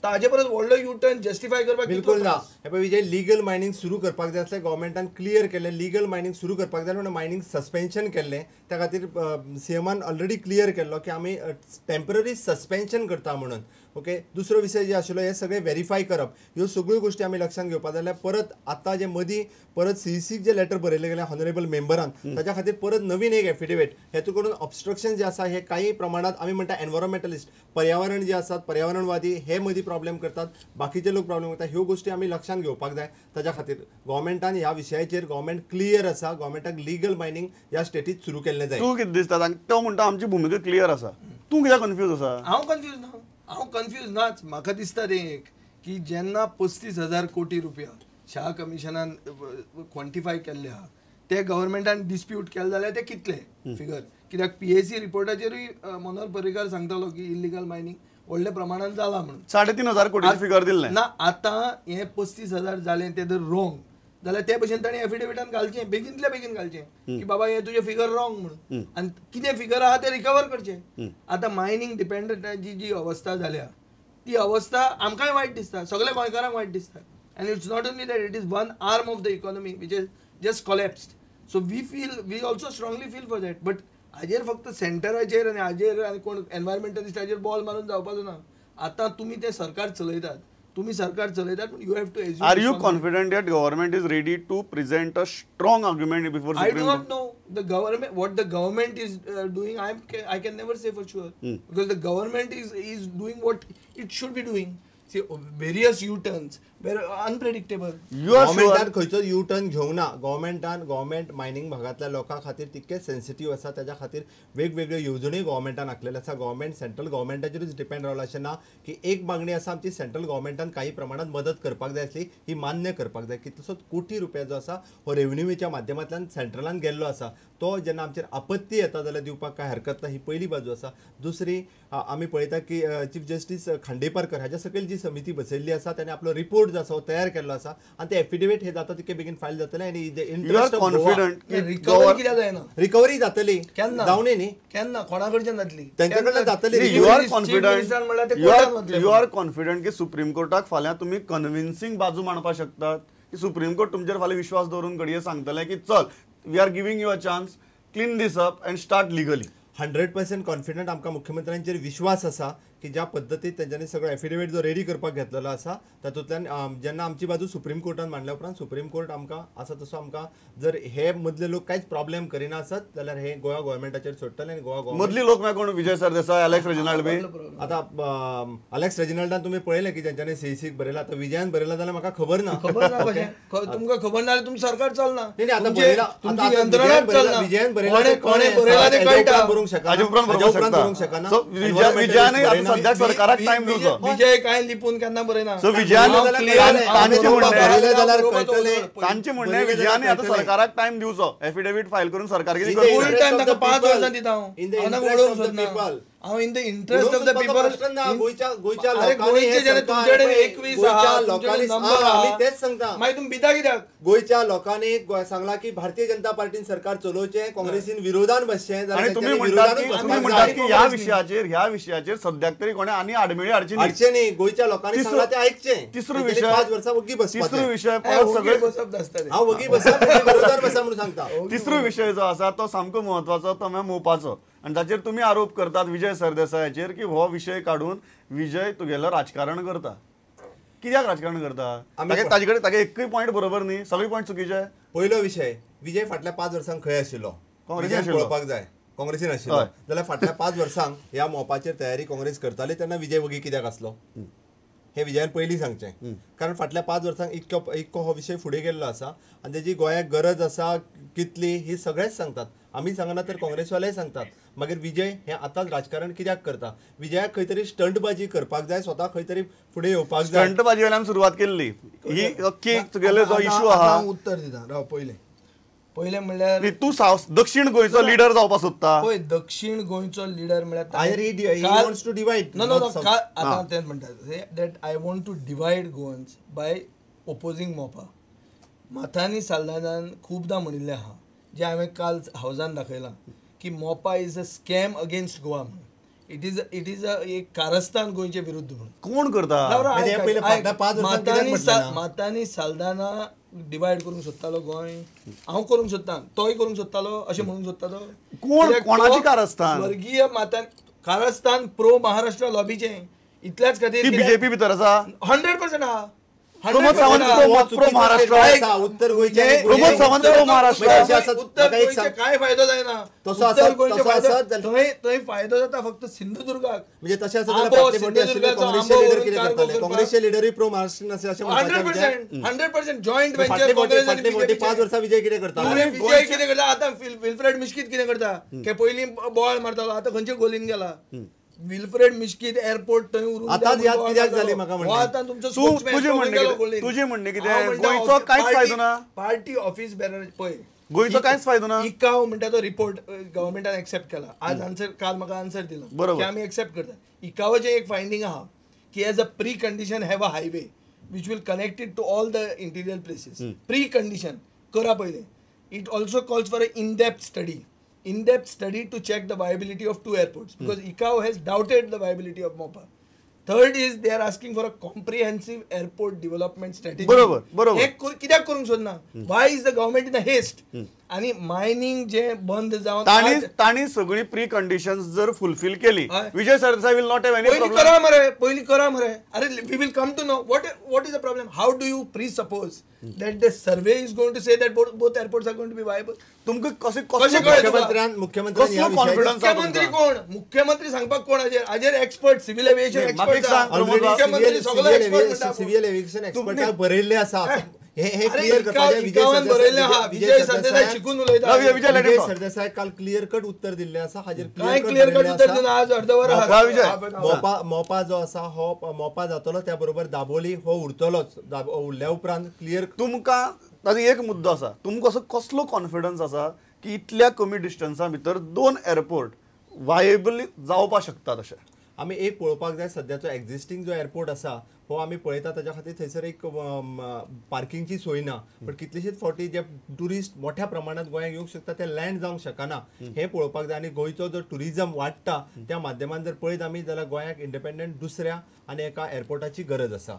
ताजे परस व्हडलो यू टर्न जस्टिफाय करपाक बिलकुल ना. हे पळय विजय, लिगल मायनींग सुरू करपाक जाय आसलें, गव्हर्मेंटान क्लियर केलें लिगल मायनींग सुरू करपाक जाय म्हणून मायनींग सस्पेन्शन केल्लें. त्या खातीर सीएमान ऑलरेडी क्लियर केल्लो की आमी टेम्पररी सस्पेन्शन करता म्हणून. ओके, दुसरो विशय जे आशिल्लो हे सगळे वेरीफाय करप, ह्यो सगळ्यो गोश्टी आमी लक्षांत घेवपाक जाय. जाल्यार परत आतां जे मदीं परत सीईसीक जे लेटर बरयलें गेलें ऑनरेबल मेंबरान, ताच्या खातीर परत नवीन एक एफिडेवीट हेतू करून ऑब्स्ट्रक्शन जे आसा हे काही प्रमाणात आमी म्हणटा एनवायरोमेंटलिस्ट, पर्यावरण जे आसात पर्यावरणवादी हे मदीं प्रॉब्लेम करतात, बाकीचे लोक प्रॉब्लेम करतात. ह्यो गोश्टी आमी लक्षांत घेवपाक जाय. ताच्या खातीर गव्हर्मेंटान ह्या विशयाचेर गव्हर्मेंट क्लियर आसा, गव्हर्मेंटाक लिगल मायनींग ह्या स्टेटीत सुरू केल्लें जाय. तूं कितें दिसता? तो म्हणटा आमची भुमिका क्लियर आसा, तूं कित्याक कन्फ्यूज आसा? हांव कन्फ्यूज ना, हांव कन्फ्यूज नाच. म्हाका दिसता तें एक की जेन्ना 35,000 कोटी रुपया शाह कमिशनान क्वॉन्टिफाय केल्ले आहा ते गव्हर्मेंटान डिस्प्यूट केले जाल्यार ते कितले फिगर, कित्याक पीएसी रिपोर्टाचेरूय मनोहर पर्रीकार सांगतालो की इलिगल मायनींग व्हडल्या प्रमाणान जाला म्हणून. 3,500 कोटी फिगर दिल्लें ना. आतां हें 35,000 जालें तें जर रोंग जाल्यार ते भशेन ताणें एफिडेविटान घालचें, बेगीनतल्या बेगीन घालचें की बाबा हें तुजें फिगर रॉंग म्हणून, आनी कितें फिगर आहा तें रिकवर करचें. आतां मायनींग डिपेंडंटाची जी अवस्था जाल्या ती अवस्था आमकांय वायट दिसता, सगळ्या गोंयकारांक वायट दिसता. And it's not only that, it is one arm of the economy which is just collapsed. So we feel, we also strongly feel for that. But हाजेर फक्त सेंटराचेर आनी हाजेर आनी कोण एनवायरमेंटलिस्टाचेर बॉल मारून जावपाचो ना. आतां तुमी तें सरकार चलयतात, तुम्ही सरकार चलयतात, you have to assume. Are you confident that government is ready to present a strong argument before Supreme? I do not know the government, what the government is doing. I can never say for sure because the government is doing what it should be doing. See, various U-turns were unpredictable. गव्हर्मेंटान खंयचो U turn घेवंक ना. गव्हर्मेंटान government mining भागांतल्या लोकां खातीर तितकेच sensitive आसा, ताच्या खातीर वेगवेगळ्यो येवजण्यो गव्हर्मेंटान आंखलेल्यो आसा. गव्हर्मेंट सेंट्रल गव्हर्मेंटाचेरूच डिपेंड रावला अशें ना की एक मागणी आसा आमची, सेंट्रल गव्हर्मेंटान काही प्रमाणात मदत करपाक जाय आसली, ही मान्य करपाक जाय. कितलोसोच कोटी रुपया जो आसा हो रेव्हेन्यूच्या माध्यमांतल्यान सेंट्रलान गेल्लो आसा, तो जेन्ना आमचेर आपत्ती येता जाल्यार दिवपाक कांय हरकत ना, ही पयली बाजू आसा. दुसरी आमी पळयता की चीफ जस्टीस खांडेपारकर हाज्या सकयल जी समिती बसयल्ली आसा ताणें आपलो रिपोर्ट जो आसा हो तयार केल्लो आसा आनी ते एफिडेवीट हे जाता तितके बेगीन फायल जातले. आनी रिकवरी कित्याक जायना? रिकवरी जातली केन्ना? जावनी न्ही, केन्ना कोणा कडच्यान जातली? तेंच्या कडल्यान जातली. You are confident, you are confident की सुप्रीम कोर्टाक फाल्यां तुमी कन्विन्सिंग बाजू मांडपाक शकतात की सुप्रीम कोर्ट तुमचेर फाल्यां विश्वास दवरून घडये सांगतलें की चल, we are giving you a chance, clean this up and start legally. 100% confident. आमकां मुख्यमंत्र्यांचेर विश्वास आसा की ज्या पद्दतीन तेंच्यांनी सगळो एफिडेवीट जो रेडी करपाक घेतलेलो आसा तातूंतल्यान जेन्ना आमची बाजू सुप्रीम कोर्टान मांडल्या उपरांत सुप्रीम कोर्ट आमकां आसा तसो आमकां जर हे मदले लोक कांयच प्रॉब्लेम करिना आसत जाल्यार हे गोवा गव्हर्मेंटाचेर सोडटले. आनी गोवा मदली लोक मागीर कोण? विजय सरदेसाय, अलेक्स रेजिनाल्ड बी. आतां अलेक्स रेजिनाल्डान तुमी पळयलें की जेंच्यांनी सीईसीक बरयलां, आतां विजयान बरयलां जाल्यार म्हाका खबर ना. खबर ना कशें? तुमकां खबर ना जाल्यार तुमचें सरकार चलना. आतां बरयलां, विजयान बरयलां, बरोवंक शकना, बरोवंक शकना. सद्याक सरकाराक टायम दिवचो. विजय काय लिपून केन्ना बरयना. सो विजयान तांचे म्हणणें विजयान आतां सरकाराक टायम दिवचो, एफिडेवीट फायल करून सरकार कितें फूल टायम ताका 5 वर्सां दिता हांव, उडोवंक सोदना हांव. In the interest of the people. गोंयच्या तुमचे 21 आमी तेच सांगता. मागीर तुमी भिता कित्याक? गोंयच्या लोकांनी सांगला की भारतीय जनता पार्टीन सरकार चलोवचें, काँग्रेसीन विरोधान बसचें. आनी तुमी म्हणटात की ह्या विशयाचेर, ह्या विशयाचेर सद्याक तरी कोणें आनी आडमेळी हाडची न्ही. गोंयच्या लोकांनी सांगला तें आयकचें. तिसरो विशय 5 वर्सां वग्गी बसपाचें. तिसरो विशय परत सगळे हांव वग्गी बसप, विरोधान बसा म्हणून सांगता. तिसरो विशय जो आसा तो सामको म्हत्वाचो, तो म्हळ्यार मोपाचो. आनी ताचेर तुमी आरोप करतात विजय सरदेसायाचेर की हो विशय काडून विजय तुगेलो राजकारण करता. कित्याक राजकारण करता? ताजे कडेन तागे एकूय पॉयंट बरोबर न्ही, सगळे पॉयंट चुकीचे. पयलो विशय, विजय फाटल्या 5 वर्सांक खंय आशिल्लो? काँग्रेसीन पळोवपाक जाय. काँग्रेसीन आशिल्लो जाल्यार फाटल्या 5 वर्सांक ह्या मोपाचेर तयारी काँग्रेस करताली तेन्ना विजय वगी कित्याक आसलो हे विजयान पयलीं सांगचें. कारण फाटल्या 5 वर्सांक इतको हो विशय फुडें गेल्लो आसा आनी तेजी गोंयाक गरज आसा कितली ही सगळेच सांगतात. आमी सांगना तर काँग्रेसवालेय सांगतात. मागीर विजय हे आतांच राजकारण कित्याक करता? विजयाक खंय तरी स्टंटबाजी करपाक जाय, स्वता खंय तरी फुडें येवपाक जाय. स्टंटबाजी वयल्यान सुरवात केल्ली ही अख्खी तुगेलो जो इशू आहा. हांव उत्तर दिता राव. पयलें पयलें म्हणल्यार तूं सावथ दक्षिण गोंयचो लिडर जावपाक सोदता. पळय, दक्षिण गोंयचो लिडर म्हणल्यार no no नो, आतां तेंच म्हणटा that I want to divide Goans by opposing Mopa. Mathany साल्दानान खुबदां म्हणिल्लें आहा, जें हांवें काल हावजान दाखयलां की Mopa is a scam against Goa म्हणून. It is एक कारस्थान गोंयचे विरुद्ध म्हणून. कोण करता? मातानी साल्दाना डिवायड करूंक सोदतालो गोंय, हांव करूंक सोदता, तोय करूंक सोदतालो, अशें म्हणूंक सोदता तो. कोण कोणाची कारस्थान? स्वर्गीय मातान कारस्थान प्रो महाराष्ट्र लॉबीचें. इतल्याच खातीर बीजेपी भितर आसा 100% आहा. प्रमोद सावंत प्रो महाराष्ट्र, उत्तर गोंयचे प्रमोद सावंत प्रो महाराष्ट्र. उत्तर गोंयचे काय फायदो जायना, थंय फायदो जाता फक्त सिंधुदुर्गाक. म्हणजे तशें आसा काँग्रेसचे लिडरूय प्रो महाराष्ट्र अशें 100% जॉयंट वेंचर. काँग्रेस 5 वर्सां विजय कितें करता, विजय कितें करता आतां विल्फ्रेड मिश्कीत कितें करता, की पयलीं बॉल मारतालो आतां खंयचे गोलीन गेला. विल्फ्रेड मिश्कीत एअरपोर्ट थंय उरून आतांच याद कित्याक जाली म्हाका म्हणटा. आतां तुमचो तुजें म्हणणें कितें? गोंयचो कांयच फायदो ना, पार्टी ऑफिस बेरर पळय गोंयचो कांयच फायदो ना. इकाव म्हणटा तो रिपोर्ट गव्हर्मेंटान एक्सेप्ट केला. आज आन्सर, काल म्हाका आन्सर दिलो की आमी एक्सेप्ट करता. इकावाचें एक फायंडींग आहा की as a pre condition have a highway which will connect it to all the interior places. Pre condition करा पयलें. It also calls for a in depth study. In-depth study to check the viability of 2 airports, because ICAO has doubted the viability of Mopa. Third is they are asking for a comprehensive airport development strategy. बरोबर बरोबर. हे कित्याक करूंक सोदना? Why is the government in a haste? आणि mining जे बंद जावन तांणी सगळी प्री कंडिशन्स जर फुलफिल केली, Vijay Sardesai will not have any problem. करा मरे, पयलीं करा मरे. अरे we will come to know what is the problem. How do you presuppose that the survey is going to say that both airports are going to be viable? तुमकां कशें कशें मुख्यमंत्र्यान मुख्यमंत्र्यान मुख्यमंत्री कोण? मुख्यमंत्री सांगपाक कोण? हाजेर expert civil aviation expert, civil aviation एक्सपर्टाक बरयल्लें आसा. हे क्लियर करपाचें. विजय सरदेसाय शिकून उलयता. विजय सरदेसाय काल क्लियर कट उत्तर दिल्लें आसा. हाजेर क्लियर कट उत्तर दिना आज अर्दवर. मोपा मोपा जो आसा हो मोपा जातलो, त्या बरोबर दाबोली हो उरतलोच. उरल्या उपरांत क्लियर तुमकां ताजो एक मुद्दो आसा, तुमकां असो कसलो कॉन्फिडन्स आसा की इतल्या कमी डिस्टन्सा भितर 2 एअरपोर्ट वायबल जावपाक शकतात? अशें आमी एक पळोवपाक जाय. सद्याचो एक्झिस्टींग जो एअरपोर्ट आसा हो आमी पळयता, ताच्या खातीर थंयसर एक पार्किंगची सोय ना, पण कितलेशेच फावटी जे ट्युरिस्ट मोठ्या प्रमाणात गोंयांत येवंक शकता ते लँड जावंक शकना, हें पळोवपाक जाय. आनी गोंयचो जो ट्युरिजम वाडटा त्या माध्यमान जर पळयत आमी जाल्यार गोंयाक इंडिपेंडंट दुसऱ्या आनी एका एअरपोर्टाची गरज आसा.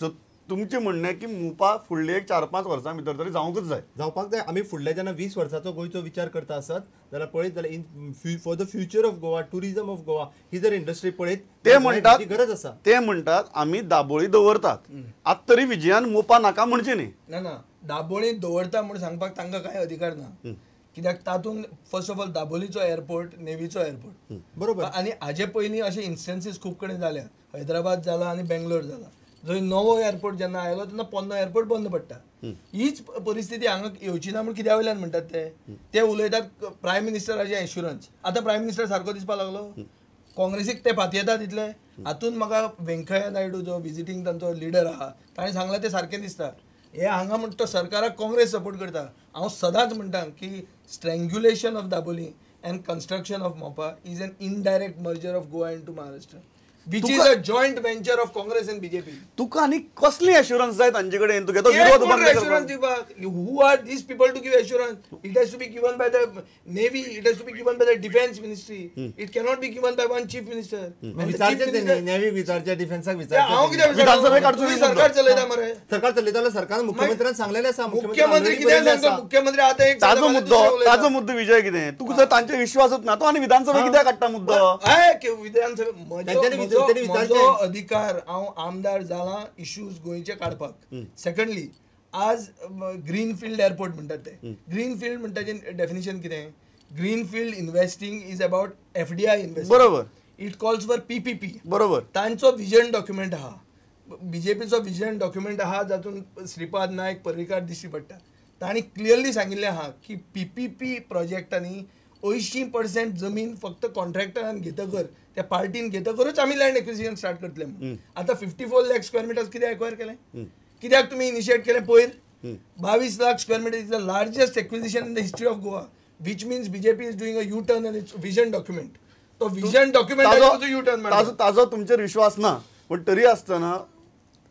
सो तुमचें म्हणणें की मोपा फुडले एक 4-5 वर्सां भितर तरी जावंकच जाय, जावपाक जाय. आमी फुडल्या जेन्ना 20 वर्साचो गोंयचो विचार करता आसत जाल्यार पळयत जाल्यार in for the future of Goa, tourism of Goa ही जर इंडस्ट्री पळयत ते म्हणटात गरज आसा. ते म्हणटात आमी दाबोळी दवरतात, आतां तरी विजयान मोपा नाका म्हणचें न्ही. ना ना, दाबोळी दवरता म्हूण सांगपाक तांकां कांय अधिकार ना, कित्याक तातूंत फर्स्ट ऑफ ऑल दाबोलीचो एअरपोर्ट नेवीचो एअरपोर्ट, बरोबर. आनी हाजे पयलीं अशे इन्स्टन्सीस खूब कडेन जाल्या, हैदराबाद जाला आनी बेंगलोर जाला. जंय नवो एअरपोर्ट जेन्ना आयलो तेन्ना पोन्नो एअरपोर्ट बंद पडटा. हीच परिस्थिती हांगा येवची ना म्हूण कित्या वयल्यान म्हणटात ते? ते उलयतात प्रायम मिनिस्टराचे एश्युरन्स. आतां प्रायम मिनिस्टर सारको दिसपाक लागलो, काँग्रेसीक ते पातयेतात तितले. हातूंत म्हाका वेंकय्या नायडू जो विजिटींग तांचो लिडर आहा ताणें सांगलां तें सारकें दिसता. हे हांगा म्हणटा तो सरकाराक काँग्रेस सपोर्ट करता. हांव सदांच म्हणटा की strangulation of Dabolim and construction of Mopa is an indirect merger of Goa into Maharashtra, which is a joint venture of Congress and BJP. तुका आनी कसली एश्युरन्स जाय तांचे कडेन? तुगे तो विरोध बंद एश्युरन्स दिवपाक? Who are these people to give assurance? It has to be given by the navy, it has to be given by the defence ministry, it cannot be given by one chief minister. विचारचें नेव्हीक विचारचें, डिफेन्साक विचारचें. हांव कित्याक विधानसभेक काडचो? सरकार चलयता मरे, सरकार चलयता. सरकार मुख्यमंत्र्यान सांगलेलें आसा. मुख्यमंत्री कितें सांगता? मुख्यमंत्री आतां एक ताजो मुद्दो विजय कितें? तुका जर तांचेर विश्वासच ना तो आनी विधानसभेक कित्याक काडटा मुद्दो? विधानसभे म्हजो अधिकार, हांव आमदार जाला इश्यूज गोंयचे काडपाक. सेकंडली, आज ग्रीन फिल्ड एअरपोर्ट म्हणटात ते. ग्रीन फिल्ड म्हणटाचें डेफिनेशन कितें? Green field investing is about FDI investment, बरोबर. It calls for PPP, बरोबर. तांचो विजन डॉक्युमेंट आहा, बीजेपीचो विजन डॉक्युमेंट आहा, जातूंत श्रीपाद नायक पर्रीकार दिश्टी पडटा. तांणी क्लियरली सांगिल्लें आहा की पीपीपी प्रोजेक्टांनी 80% जमीन फक्त कॉन्ट्रॅक्टरान घेतकर, त्या पार्टीन घेतकरूच आमी लँड एक्विजिशन स्टार्ट करतले म्हणून. आतां 54 लाख स्क्वेअर मिटर्स कित्याक एक्वायर केलें? कित्याक तुमी इनिशिएट केलें पयर? 22 lakh square metre is the largest acquisition in the history of Goa, which means BJP is doing a U turn in its vision document. तो विजन डॉक्युमेंट यू टर्न ताजो तुमचेर विश्वास ना, पूण तरी आसतना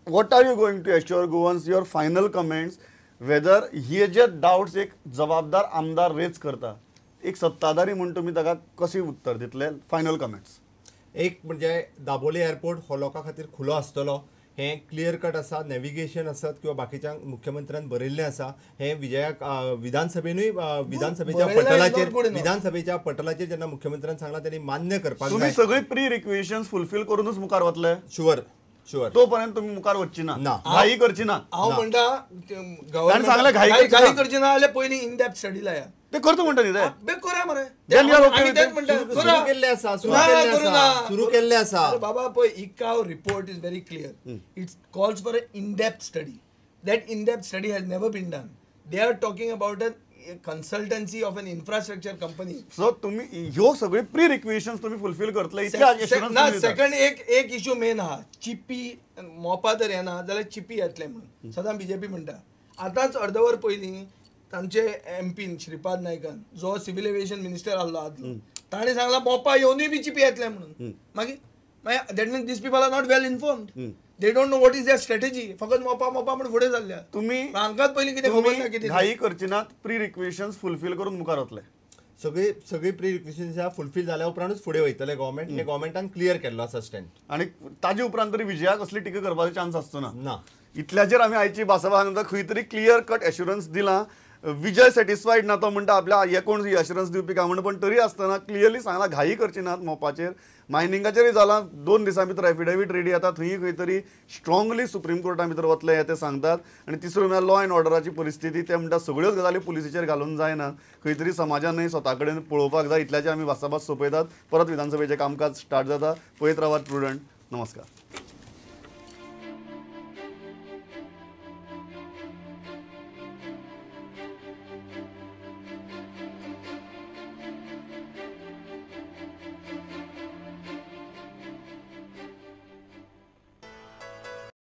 what are you going to assure Goans, your final comments, whether हे जे doubts एक जबाबदार आमदार रेज करता, एक सत्ताधारी म्हूण तुमी ताका कशी उत्तर दितले? Final comments. एक म्हणजे दाबोली एअरपोर्ट हो लोकां खातीर खुलो आसतलो हें क्लियर कट आसा. नॅविगेशन आसत किंवा बाकीच्या मुख्यमंत्र्यान बरयल्लें आसा. हें विजयाक विधानसभेनूय विधानसभेच्या पटलाचेर जेन्ना मुख्यमंत्र्यान सांगलां तेणी मान्य करपाक जाय. सगळी प्री रिक्वेशन फुलफील करूनच मुखार वतले. शुअर शुअर तोपर्यंत तुम्ही मुखार वचची ना, घाई करची ना. हांव म्हणटा गव्हर्नमेंट घाई करची ना जाल्यार पयलीं इन डेप्थ स्टडी लाया. ते करता म्हणटा न्ही ते करा मरे. सुरू केल्ले आसा बाबा. पळय ICAO report is very clear. It calls for a in depth study. That in depth study has never been done. They are talking about a consultancy of an infrastructure company. So तुम्ही ह्यो सगळे pre रिक्वेशन्स तुम्ही fulfil करतले इतले. ना second एक issue main आहा. चिपी मोपा तर येना जाल्यार चिपी येतले म्हणून सदां बीजेपी म्हणटा. आतांच अर्दवर पयलीं तांचे एमपीन श्रीपाद नायकान जो सिव्हिल एव्हिएशन मिनिस्टर आहलो आदलो ताणें सांगलां मोपा येवनूय बी चिपी येतले म्हणून. मागीर मागीर that means these people are not well informed. They don't know what is their strategy. फकत मोपा मोपा म्हण फुडें चल्ल्या. तुमी हांकांच पयलीं कितें खबर ना कितें. घाई करची नात, प्री रिक्वेशन्स फुलफील करून मुखार वतले. सगळी सगळी प्री रिक्वेशन्स फुलफील जाल्या उपरांतूच फुडें वयतले गव्हर्मेंट. हे गव्हर्मेंटान क्लियर केल्लो आसा स्टँड. आनी ताजे उपरांत तरी विजयाक असली टिका करपाचो चान्स आसचो ना. ना इतल्याचेर आमी आयची भासाभास खंय तरी क्लियर कट एश्युरन्स दिलां. विजय सॅटिस्फायड ना, तो म्हणटा आपल्या हे कोण एश्युरन्स दिवपी काय म्हणून, पण तरी आसतना क्लियरली सांगलां घाई करची नात मोपाचेर. मायनिंगाचेरूय जालां, 2 दिसां भितर एफिडेवीट रेडी जाता, थंय खंय तरी स्ट्रांगली सुप्रीम कोर्टा भितर वतले हे ते सांगतात. आनी तिसरो म्हळ्यार लॉ एंड ऑर्डराची परिस्थिती, ते म्हणटा सगळ्योच गजाली पुलिसेचेर घालून जायना, खंय तरी समाजानूय स्वता कडेन पळोवपाक जाय. इतल्याचेर आमी भासाभास सोंपयतात. परत विधानसभेचें कामकाज स्टार्ट जाता. पळयत रावात प्रुडंट. नमस्कार.